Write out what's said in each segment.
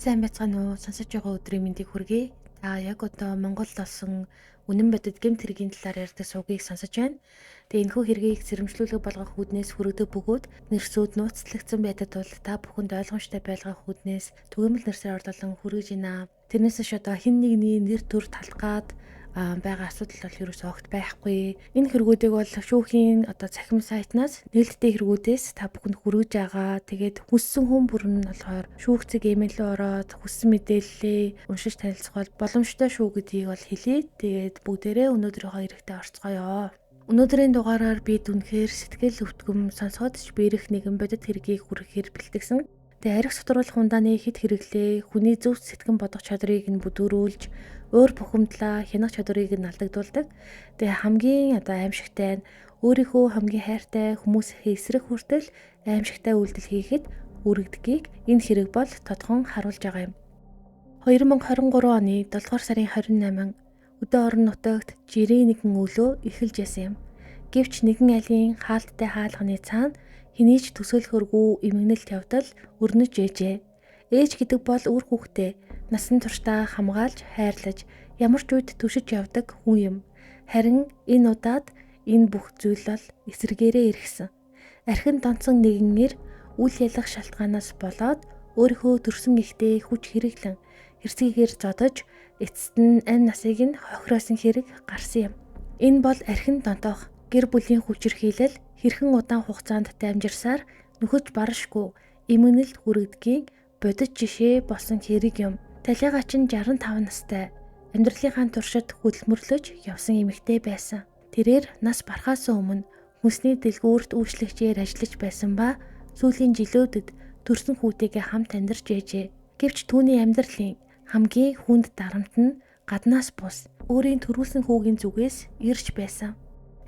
Сайн байцгаана уу? Сонсож байгаа өдрийн мэндийг хүргэе. Та яг одоо Монгол болсон үнэн бодит гэмт хэргийн талаар ярьдаг сувгийг сонсож байна. Тэгээ энэхүү хэргийг сэрэмжлүүлэг болгох үүднээс хүргэдэг бөгөөд нэрсүүд нууцлагдсан байдаг тул та бүхэнд ойлгомжтой байлгах үүднээс түгээмэл нэрсээр орлуулан хүргэж байна. Тэрнээс биш одоо хэн нэгний нэр төр талгаад байгаа асуудал бол ерөөсөө огт байхгүй. Энэ хэрэгүүдийг бол шүүхийн одоо цахим сайтнаас нээлттэй хэрэгүүдээс та бүхэнд хүргэж байгаа. Тэгээд хүссэн хүн бүр нь болохоор шүүх цэг имэйл рүү ороод хүссэн мэдээллээ уншиж танилцах бол боломжтой шүү гэдгийг бол хэлье. Тэгээд бүгдээрээ өнөөдрийнхөө хэрэгтээ орцгоё. Өнөөдрийн дугаараар бид үнэхээр сэтгэл өвтгөм сонсоход ч бэрэх нэгэн бодит хэргийг хүргэхээр бэлтгэсэн. Тэгээ арх сутруулах ундааны хэд хэрэглээ хүний зөв сэтгэн бодох чадрыг нь бүдүүрүүлж өөр бухимдлаа хянах чадварыг нь алдагдуулдаг. Тэгээ хамгийн одоо аимшигтай нь өөрийнхөө хамгийн хайртай хүмүүсийн эсрэг хүртэл аимшигтай үйлдэл хийхэд үргэлдгийг энэ хэрэг бол тодхон харуулж байгаа юм. 2023 оны 7 дугаар сарын 28 өдөө орон нутагт жирийн нэгэн өглөө эхэлж ясан юм. Гэвч нэгэн айлын хаалттай хаалганы цаана хэний ч төсөөлөхөргүй эмгэнэлт явдал өрнөж ээжээ. Ээж гэдэг бол үр хүүхдээ насан туршдаа хамгаалж, хайрлаж, ямар ч үед түшиж явдаг хүн юм. Харин энэ удаад энэ бүх зүйл бол эсрэгээрээ эргэсэн. Архин донцсон нэгэнээр үл ялах шалтгаанаас болоод өөрийнхөө төрсөн ихтэй хүч хэрэглэн хэрцгийгээр зодож эцэст нь амь насыг нь хохироосон хэрэг гарсан юм. Энэ бол архин донтох гэр бүлийн хүчирхийлэл хэрхэн удаан хугацаанд дамжирсаар нөхөж баршгүй эмгэнэлт хүргэдгийн бодит жишээ болсон хэрэг юм. Талигач нь 65 настай амьдралынхаа туршид хөдөлмөрлөж явсан эмэгтэй байсан. Тэрээр нас барахаас өмнө хүнсний дэлгүүрт үйлчлэгчээр ажиллаж байсан ба сүүлийн жилүүдэд төрсэн хүүтэйгээ хамт амьдарч ээжээ. Гэвч түүний амьдралын хамгийн хүнд дарамт нь гаднаас бус өөрийн төрүүлсэн хүүгийн зүгээс ирж байсан.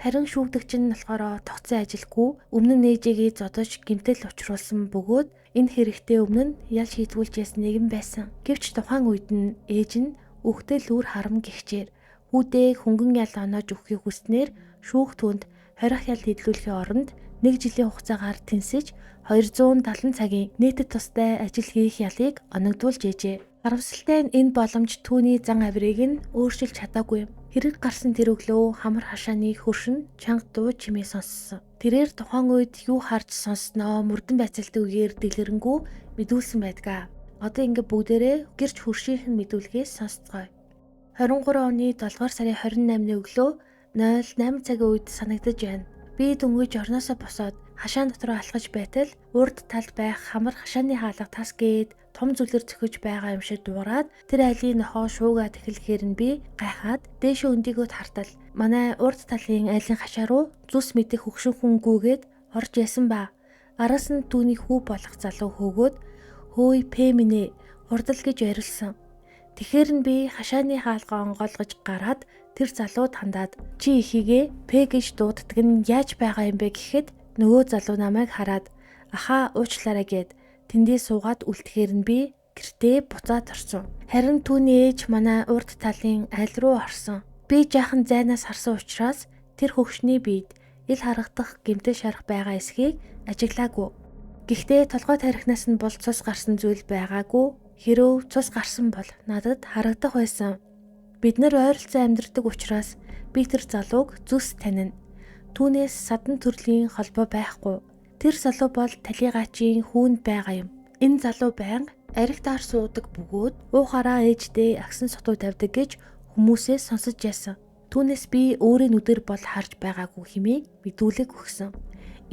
Харин шүүгдэгч нь болохоор тогтсон ажилгүй өмнө нь ээжигээ зодож гэмтэл учруулсан бөгөөд энэ хэрэгтэй өмнө нь ял шийтгүүлж ясан нэгэн байсан. Гэвч тухайн үед нь ээж нь өгтөл үр харам гихчээр хүүдээ хөнгөн ял оноож өгөхийг хүснээр шүүх түүнд 20 ял хэдлүүлэхийн оронд 1 жилийн хугацаагаар тэнсэж 270 цагийн нийтэд тустай ажил хийх ялыг оногдуулж ээжээ. Харамсалтай нь энэ боломж түүний зан авирыг нь өөрчилж чадаагүй юм. Хэрэг гарсан тэр өглөө хамар хашааны хөршин чанга дуу чимээ сонссон. Тэрээр тухайн үед юу харж сонссноо мөрдөн байцаалтын үеэр дэлгэрэнгүй мэдүүлсэн байдгаа. Одоо ингээ бүгдээрээ гэрч хөршийнх нь мэдүүлгээс сонсцгоё. 23 оны 7 дугаар сарын 28-ны өглөө 08 цагийн үед санагдаж байна. Би дөнгөж орноосоо босоод хашаан дотор алхаж байтал урд талд байх хамар хашааны хаалга тас гээд том зүйлэр зөхөж байгаа юм шиг дуурайд тэр айлын нохоо шуугаад эхлэхээр нь би гайхаад дээшээ өндийгөөд хартал манай урд талын айлын хашаа руу зүс мэдэх хөгшин хүн гүгээд орж ясан ба. Араас нь түүний хүү болох залуу хөөгөөд хөөй пэ минь хурдал гэж орилсон. Тэгэхээр нь би хашааны хаалгаа онгойлгож гараад тэр залууд хандаад чи ихийгээ пэ гэж дууддаг нь яаж байгаа юм бэ гэхэд нөгөө залуу намайг хараад ахаа уучлаарай гэд тэндээ суугаад үлдэхээр нь би гэртээ буцаад орсон. Харин түүний ээж манай урд талын айл руу орсон. Би жаахан зайнаас харсан учраас тэр хөгшний биед ил харагдах гэмтэл шарах байгаа эсхийг ажиглаагүй. Гэхдээ толгой тарихнаас нь бол цус гарсан зүйл байгаагүй. Хэрв цус гарсан бол надад харагдах байсан. Бид нар ойролцоо амьдардаг учраас би тэр залууг зүс танина. Түүнээс садан төрлийн холбоо байхгүй. Тэр залуу бол талигачийн хүүнд байгаа юм. Энэ залуу байнга архитаар суудаг бөгөөд уухаараа ээждээ агсан сутуу тавьдаг гэж хүмүүсээс сонсож яасан. Түүнээс би өөрийн нүдээр бол харж байгаагүй хэмээн мэдүүлэг өгсөн.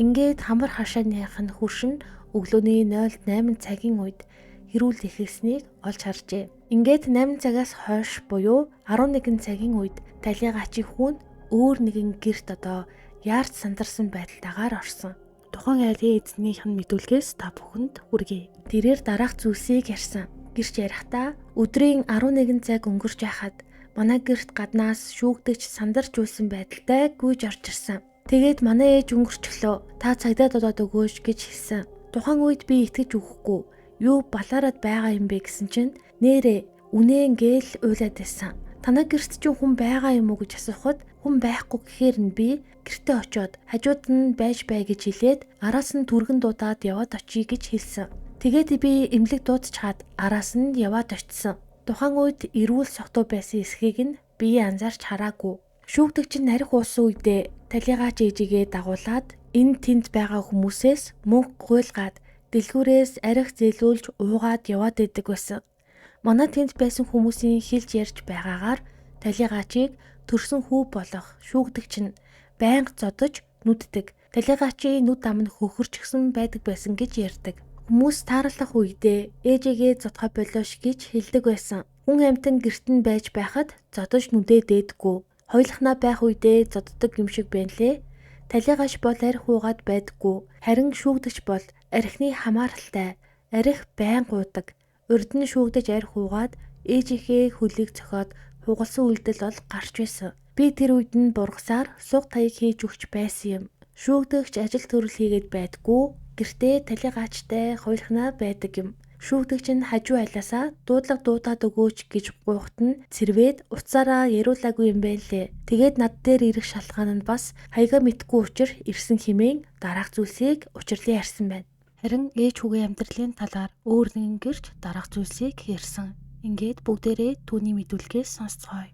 Ингээд хамар хашааных нь хөршин өглөөний 08 цагийн үед хэрүүл эхэлснийг олж харжээ. Ингээд 8 цагаас хойш буюу 11 цагийн үед талигачийн хүн өөр нэгэн гэрт одоо яарч сандарсан байдалтайгаар орсон. Тухайн айлын эзнийх нь мэдүүлгээс та бүхэнд хүргэе. Тэрээр дараах зүйлсийг ярьсан. Гэрч ярихдаа өдрийн 11 цаг өнгөрч байхад манай гэрт гаднаас шүүгдэгч сандарч үлсэн байдалтай гүйж орж ирсэн. Тэгээд манай ээж өнгөрчлөө. Та цагдаа дуудаад өгөөч гэж хэлсэн. Тухайн үед би итгэж өгөхгүй. Юу балаарад байгаа юм бэ гэсэн чинь нээрээ үнэн гээл уйлаад байсан. Танай гэрт чинь хүн байгаа юм уу гэж асуухад хүн байхгүй гэхээр нь би гэртээ очиод хажууд нь байж бай гэж хэлээд араас нь түргэн дуудаад яваад очие гэж хэлсэн. Тэгээд би эмнэлэг дуудчихаад араас нь яваад очисон. Тухайн үед эрүүл согтуу байсан эсхийг нь би анзаарч хараагүй. Шүүгдэгч нь арх уусан үедээ талийгаач ээжигээ дагуулад энэ тэнд байгаа хүмүүсээс мөнгө гуйлгаад дэлгүүрээс арх зээлүүлж уугаад яваад идэг байсан. Манай тэнд байсан хүмүүсийн хэлж ярьж байгаагаар талийгаачийг төрсөн хүү болох шүүгдэгч нь байнга зодож нүддэг. Талийгаачийн нүд ам нь хөхөрчихсөн байдаг байсан гэж ярьдаг. Хүмүүс таарлах үедээ ээжигээ зодохоо болоош гэж хэлдэг байсан. Хүн амьтан гэрт нь байж байхад зодож нүдээ дээдэггүй. Хоёулахнаа байх үедээ зоддог юм шиг байна лээ. Талийгаач бол арх уугаад байдаггүй. Харин шүүгдэгч бол архины хамааралтай. Арх байнга уудаг. Урд нь шүүгдэж арх уугаад ээжийнхээ хөлийг цохиод хугалсан үйлдэл бол гарч байсан. Би тэр үед нь бургасаар суг таяг хийж өгч байсан юм. Шүүгдэгч ажил төрөл хийгээд байдаггүй. Гэртээ талийгаачтай хоёулахнаа байдаг юм. Шүүгдэгч нь хажуу айлаасаа дуудлага дуудаад өгөөч гэж гуйхад нь цэрвээд утсаараа яриулаагүй юм байна лээ. Тэгээд над дээр ирэх шалтгаан нь бас хаягаа мэдгүй учир ирсэн хэмээн дараах зүйлсийг учирлын ярьсан байна. Харин ээж хүүгийн амьдралын талаар өөр нэгэн гэрч дараах зүйлсийг ярьсан. Ингээд бүгдээрээ түүний мэдүүлгээс сонсцгоё.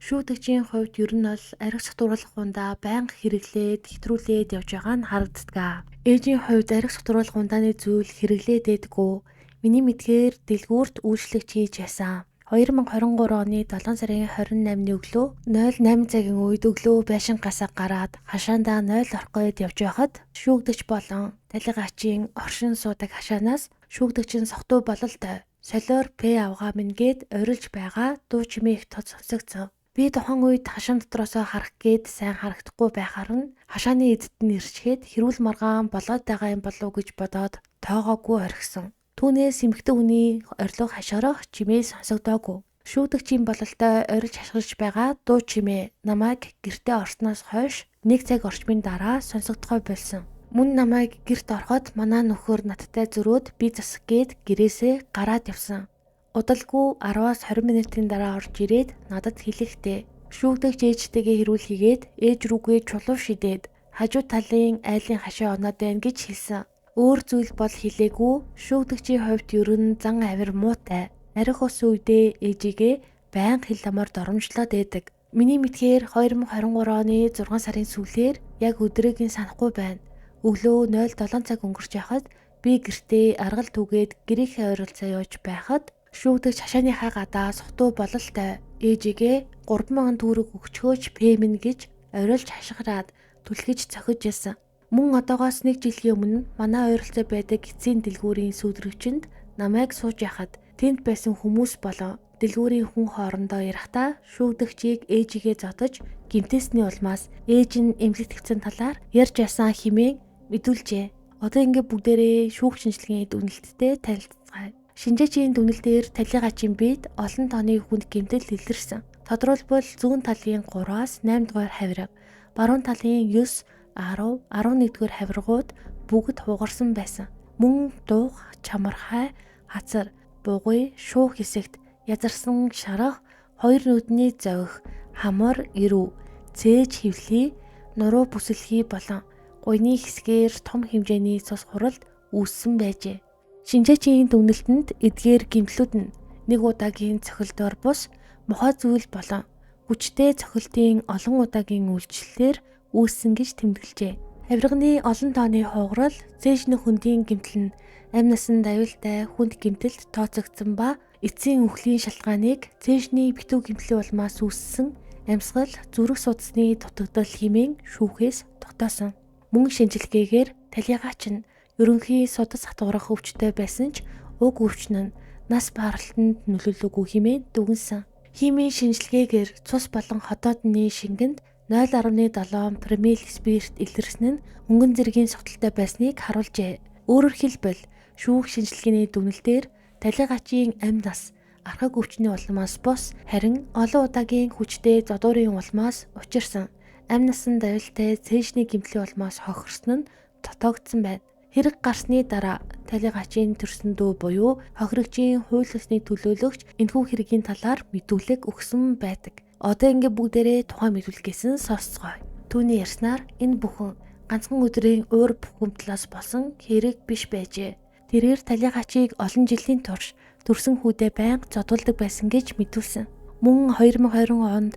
Шүүгдэгчийн хувьд ер нь бол арх согтууруулах ундаа байнга хэрэглээд хэтрүүлээд явж байгаа нь харагддаг. Ээжийн хувьд арх согтууруулах ундааны зүйл хэрэглээд байдаггүй. Миний мэдхээр дэлгүүрт үйлчлэгч хийж байсан. 2023 оны 7 сарын 28-ны өглөө 08 цагийн үед өглөө байшингаасаа гараад хашаандаа 0 орох гээд явж байхад шүүгдэгч болон талийгаачийн оршин суудаг хашаанаас шүүгдэгч нь согтуу бололтой солиор пэ авгаа минь гээд орилж байгаа дуу чимээ их тод сонсогдсон. Би тухайн үед хашаан дотроосоо харах гээд сайн харагдахгүй байхаар нь хашааны эдд нь ирчгээд хэрүүл маргаан болоод байгаа юм болов уу гэж бодоод тоогоогүй орхисон. Түүнээс эмэгтэй хүний орилго хашгирах чимээ сонсогдоогүй. Шүүгдэгчийн бололтой орилж хашгирч байгаа дуу чимээ намайг гэртээ орсноос хойш нэг цаг орчмын дараа сонсогдохоо болсон. Мөн намайг гэрт ороход манай нөхөр надтай зөрөөд би засах гээд гэрээсээ гараад явсан. Удалгүй 10-аас 20 минутын дараа орж ирээд надад хэлэхдээ шүүгдэгч ээжтэйгээ хэрүүл хийгээд ээж рүүгээ чулуу шидээд хажуу талын айлын хашаа оноод байна гэж хэлсэн. Өөр зүйл бол хэлээгүй. Шүүгдэгчийн хувьд ер нь зан авир муутай. Арх уусан үедээ ээжигээ байнга хэл амаар доромжлоод байдаг. Миний мэдхээр 2023 оны 6 сарын сүүлээр яг өдрийг нь санахгүй байна. Өглөө 07 цаг өнгөрч байхад би гэртээ аргал түгээд гэрийнхээ ойролцоо явж байхад шүүгдэгч хашааныхаа гадаа согтуу бололтой ээжигээ 3000 төгрөг өгчхөөч пэмэн гэж орилж хашгираад түлхэж цохиж байсан. Мөн одоогоос нэг жилийн өмнө манай ойролцоо байдаг эцсийн дэлгүүрийн сүүдрэгчэнд намайг сууж яхад тэнд байсан хүмүүс болон дэлгүүрийн хүн хоорондоо ярихдаа шүүгдэгчийг ээжигээ зодож гэмтээсний улмаас ээж нь эмнэлэгт хэвцэн талаар ярьж ясан хэмээн мэдүүлжээ. Одоо ингээ бүгдээрээ шүүх шинжилгээний дүгнэлттэй танилцгаая. Шинжээчийн дүгнэлтээр талийгаачийн биед олон тооны хүнд гэмтэл илэрсэн. Тодорхойлбол зүүн талын 3-аас 8 дугаар хавирга, баруун талын 9, 10, 11 дугаар хавиргууд бүгд хугарсан байсан. Мөн дуух, чамархай, хацар, бугуй, шүүх хэсэгт язарсан шарах, хоёр нүдний зових, хамар, эрүү, цээж хевлий, нуруу бүсэлхий болон гуйны хэсгээр том хэмжээний цус хуралд үүссэн байжээ. Шинжээчийн дүгнэлтэнд эдгээр гэмтлүүд нь нэг удаагийн цохилтоор бус мохой зүйл болон хүчтэй цохилтын олон удаагийн үйлчлэлээр үүссэн гэж тэмдэглэжээ. Хавирганы олон тооны хугарал, цээжний хөндийн гэмтэл нь амь насанд аюултай хүнд гэмтэлд тооцогдсон ба эцсийн үхлийн шалтгааныг цээжний битүү гэмтлийн улмаас үүссэн амьсгал зүрх судасны дутагдал хэмээн шүүхээс тогтоосон. Мөн шинжилгээгээр талийгаач нь ерөнхий судас хатуурах өвчтэй байсан ч уг өвчин нь нас баралтанд нөлөөлөөгүй хэмээн дүгнэсэн. Химийн шинжилгээгээр цус болон ходоодны шингэнд 0.7 промил спирт илэрсэн нь мөнгөн зэргийн согтолтой байсныг харуулжээ. Өөрөөр хэлбэл шүүх шинжилгээний дүгнэлтээр талийгаачийн амь нас архаг өвчний улмаас бус харин олон удаагийн хүчтэй зодуурын улмаас учирсан. Амь насанд аюултай цээжний гэмтлийн улмаас хохирсон нь дотоогдсон байна. Хэрэг гарсны дараа талийгаачийн төрсөн дүү буюу хохирогчийн хууль ёсны төлөөлөгч энэхүү хэргийн талаар мэдүүлэг өгсөн байдаг. Одоо ингээ бүгдээрээ тухайн мэдүүлгээс нь сонсцгоё. Түүний ярьснаар энэ бүхэн ганцхан өдрийн уур бухимдлаас болсон хэрэг биш байжээ. Тэрээр Талигаачийг олон жилийн турш төрсөн хүүдээ байнга зодуулдаг байсан гэж мэдүүлсэн. Мөн 2020 онд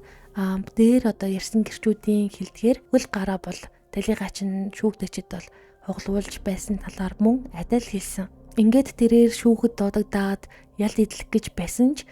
дээр одоо ярьсан гэрчүүдийн хэлдгээр хөл гараа бол Талигач нь шүүгдэгчд бол хугалуулж байсан талаар мөн адил хэлсэн. Ингээд тэрээр шүүхэд дуудагдаад ял идэлх гэж байсан ч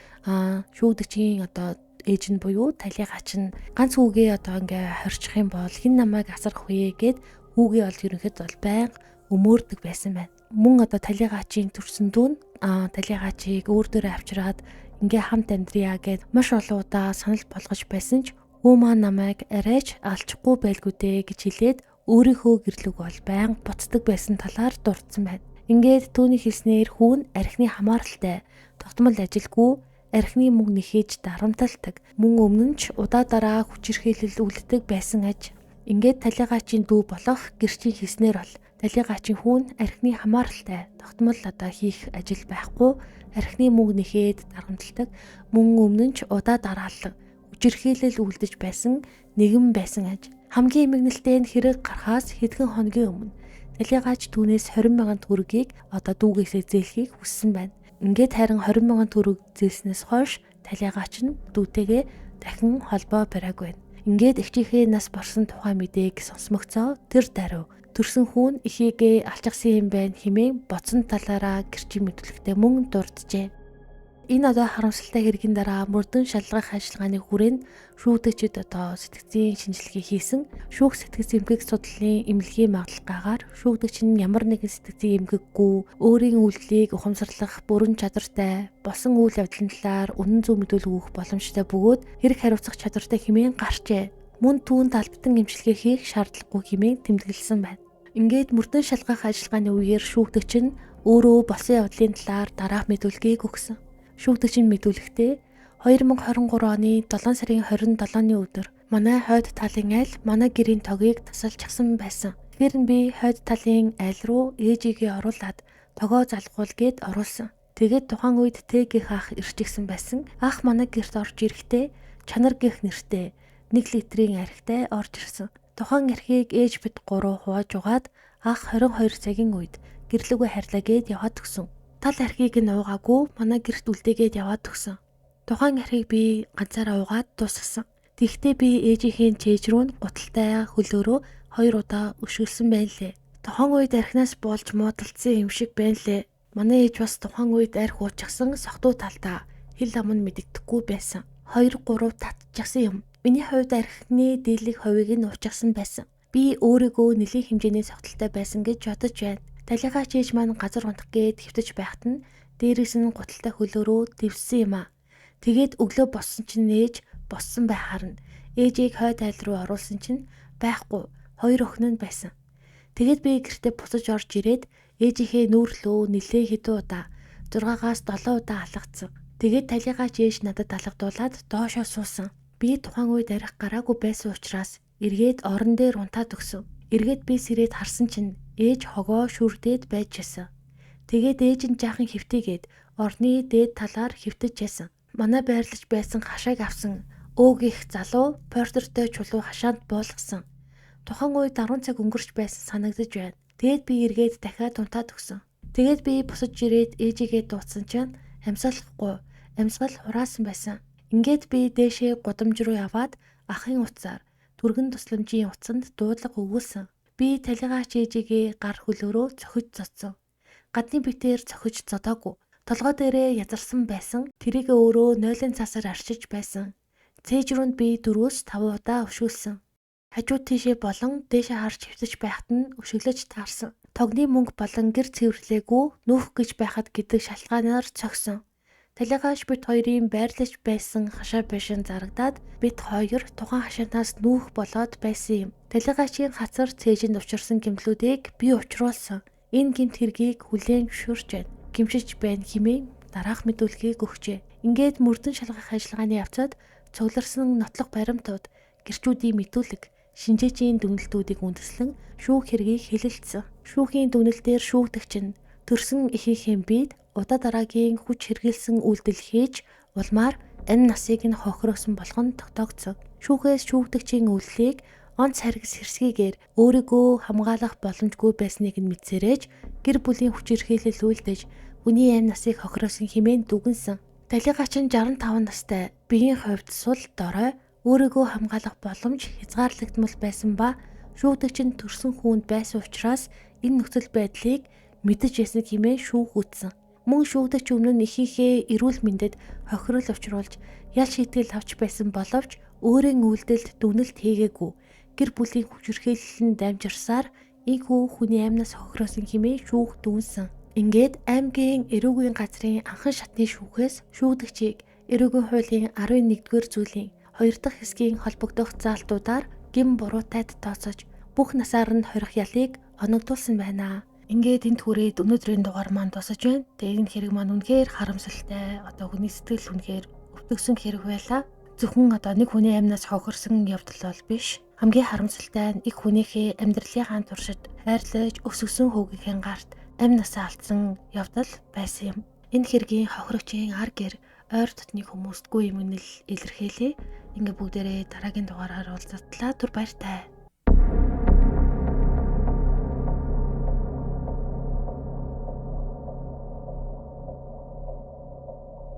шүүгдэгчийн одоо ээж нь буюу Талигач нь ганц хүүгээ одоо ингээ хорчих юм бол хэн намайг асрах вэ гэд хүүгээ бол ерөнхийдөө бол байнга өмөөрдөг байсан байна. Мөн одоо Талигаачийн төрсөн дүү нь Талигаачийг өөр дөрөө авчираад ингээ хамт амьдрья гэд маш олон удаа санал болгож байсан ч хүү маань намайг арайч алчихгүй байлгүй дээ гэж хэлээд өөрийнхөө гэрлүг бол байнга буцдаг байсан талаар дурдсан байна. Ингээд түүний хэлснээр хүү нь архины хамааралтай, тогтмол ажилгүй, архины мөнгө нэхэж дарамталдаг. Мөн өмнө нь ч удаа дараа хүчирхийлэл үлддэг байсан аж. Ингээд Талигаачийн дүү болох гэрчийн хэлснээр бол Талигаачийн хүү нь архины хамааралтай, тогтмол одоо хийх ажил байхгүй, архины мөнгө нэхээд дарамталдаг. Мөн өмнө нь ч удаа дараалан хүчирхийлэл үлдэж байсан нэгэн байсан аж. Хамгийн эмгэнэлтэй нь хэрэг гарахаас хэдхэн хоногийн өмнө Талигач түүнээс 20 мянган төгрөгийг одоо дүүгээсээ зээлхийг хүссэн байна. Ингээд харин 20 мянган төгрөг зээлснээс хойш Талигач нь дүүтэйгээ дахин холбоо бариагүй байна. Ингээд эгчийнхээ нас барсан тухай мэдээг сонсмогцоо тэр даруй төрсөн хүүн эхийгээ алчсан юм байна хэмээн бодсон талаараа гэрчийн мэдүүлэгтээ мөн дурджээ. Энэ одоо харамсалтай хэргийн дараа мөрдөн шалгах ажиллагааны хүрээнд шүүгдэгчид одоо сэтгцийн шинжилгээ хийсэн. Шүүх сэтгэц эмгэг судлалын эмнэлгийн магадлалгаагаар шүүгдэгч нь ямар нэгэн сэтгцийн эмгэггүй, өөрийн үйлдэлийг ухамсарлах бүрэн чадвартай, болсон үйл явдлын талаар үнэн зөв мэдүүлэг өгөх боломжтой бөгөөд хэрэг хариуцах чадвартай хэмээн гарчээ. Мөн түүнд албатан эмчилгээ хийх шаардлагагүй хэмээн тэмдэглэсэн байна. Ингээд мөрдөн шалгах ажиллагааны үеэр шүүгдэгч нь өөрөө болсон явдлын талаар дараах мэдүүлгийг өгсөн. Шүүгдэгч нь мэдүүлэхдээ 2023 оны 7 сарын 27-ны өдөр манай хойд талын айл манай гэрийн тогийг тасалчихсан байсан. Тэгэхээр нь би хойд талын айл руу ээжигээ оруулаад тогоо залгуул гэд оруулсан. Тэгээд тухайн үед Т гэх ах ирчихсэн байсан. Ах манай гэрт орж ирэхдээ Чанар гэх нэртэй 1 литрийн архитай орж ирсэн. Тухайн архийг ээж бид гурав хувааж угаад ах 22 цагийн үед гэрлүүгээ харьлаа гэд яваад өгсөн. Тал архийг нь уугаагүй манай гэрт үлдээгээд яваад өгсөн. Тухайн архийг би ганцаараа уугаад дуусгасан. Тэгэхдээ би ээжийнхээ чээж рүү нь гуталтай хөлөөрөө 2 удаа өшөглсөн байна лээ. Тухайн үед архинаас болж муудалцсан юм шиг байна лээ. Манай ээж бас тухайн үед арх уучихсан согтуу талдаа хэл ам нь мэдэгдэхгүй байсан. 2 3 татчихсан юм. Миний хувьд архины дийлэх хувийг нь уучихсан байсан. Би өөрийгөө нэлийн хэмжээний согтолтой байсан гэж бодож байна. Талигач ээж маань газар унтах гээд хэвтэж байхад нь дээрээс нь гуталтай хөлөөрөө дэвссэн юм аа. Тэгээд өглөө боссон чинь ээж боссон байхаар нь ээжийг хойд айл руу оруулсан чинь байхгүй, 2 охин нь байсан. Тэгээд би гэртээ буцаж орж ирээд ээжийнхээ нүүрлөө нилээ хэдэн удаа 6-аас 7 удаа алгацсан. Тэгээд талигач ээж надад алгадуулаад доошоо суусан. Би тухайн үед арих гараагүй байсан учраас эргээд орон дээр унтаад өгсөн. Эргээд би сэрээд харсан чинь ээж хогоо шүрдээд байж байсан. Тэгээд ээж нь жаахан хэвтийгээд орны дээд талаар хэвтэж байсан. Манай байрлаж байсан хашааг авсан өөгийнх залуу портертой чулуу хашаанд буулгасан. Тухайн үед 10 цаг өнгөрч байсан санагдаж байна. Тэгээд би эргээд дахиад унтаад өгсөн. Тэгээд би бусаж ирээд ээжигээ дуудсан чинь амьсгалахгүй, амьсгал хураасан байсан. Ингээд би дээшээ гудамж руу яваад ахын утсаар түргэн тусламжийн утсанд дуудлага өгүүлсэн. Би талигач ээжигээ гар хөлөөрөө цохиж цоцсон. Гадны битээр цохиж зодоогүй. Толгой дээрээ язарсан байсан. Тэрийг өөрөө нойлын цасаар арчиж байсан. Цээж рүүнд би 4-5 удаа өшөөлсөн. Хажуу тийшээ болон дээшээ харж хэвтэж байхад нь өшөглөж таарсан. Тогны мөнгө болон гэр цэвэрлээгүй нүүх гэж байхад гэдэг шалтгаанаар цогсон. Талигааш бит хоёрын байрлаж байсан хашаа байшин зарагдаад бит хоёр тухайн хашаанаас нүүх болоод байсан юм. Талигаачийн хацар цээжинд учирсан гэмтлүүдийг би учруулсан. Энэ гэмт хэргийг хүлээн зөвшөөрч байна. Гэмшиж байна хэмээн дараах мэдүүлгийг өгчээ. Ингээд мөрдөн шалгах ажиллагааны явцад цугларсан нотлох баримтууд, гэрчүүдийн мэдүүлэг, шинжээчийн дүгнэлтүүдийг үндэслэн шүүх хэргийг хэлэлцсэн. Шүүхийн дүгнэлтээр шүүгдэгч нь төрсөн эхийнхээ биед удаа дараагийн хүч хэрэглэсэн үйлдэл хийж улмаар амь насыг нь хохиросон болох нь тогтоогдсон. Шүүхээс шүүгдэгчийн үйлдлийг Онц харгас хэрсгийгээр өөрийгөө хамгаалах боломжгүй байсныг нь мэдсээрээж гэр бүлийн хүчирхийлэл үйлдэж хүний амь насыг хохироосон хэмээн дүгнсэн. Талигач нь 65 настай биеийн хувьд сул дорой өөрийгөө хамгаалах боломж хязгаарлагдмал байсан ба шүүгдэгч нь төрсөн хүүнд байсан учраас энэ нөхцөл байдлыг мэдэж ясан хэмээн шүүх үтсэн. Мөн шүүгдэгч өмнө нь эхийнхээ эрүүл мэндэд хохирол учруулж ял шийтгэл авч байсан боловч өөрийн үйлдэлд дүгнэлт хийгээгүй. Гэр бүлийн хүчирхийлэл нь дамжирсаар энэхүү хүний амнаас хохироосон хэмээн шүүх дүнсэн. Ингээд аймгийн эрүүгийн газрын анхан шатны шүүхээс шүүгдэгчийг эрүүгийн хуулийн 11-р зүйлийн 2 дахь хэсгийн холбогдох заалтуудаар гэм буруутайд тооцож бүх насаар нь хорих ялыг оногдуулсан байна. Ингээд энд хүрээд өнөөдрийн дугаар маань дуусаж байна. Тэгээ энэ хэрэг маань үнэхээр харамсалтай. Одоо хүний сэтгэл үнэхээр өвтгөсөн хэрэг байлаа. Зөвхөн одоо нэг хүний амнаас хохирсон явдал бол биш. Хамгийн харамсалтай нь их хүнийхээ амьдралынхаа туршид хайрлаж өсгөсөн хүүгийнхээ гарт амь насаа алдсан явдал байсан юм. Энэ хэргийн хохирогчийн ар гэр ойр дотны хүмүүстгүй эмгэнэл илэрхийлье. Ингээ бүгдээрээ дараагийн дугаараар уулзтлаа. Түр баяртай.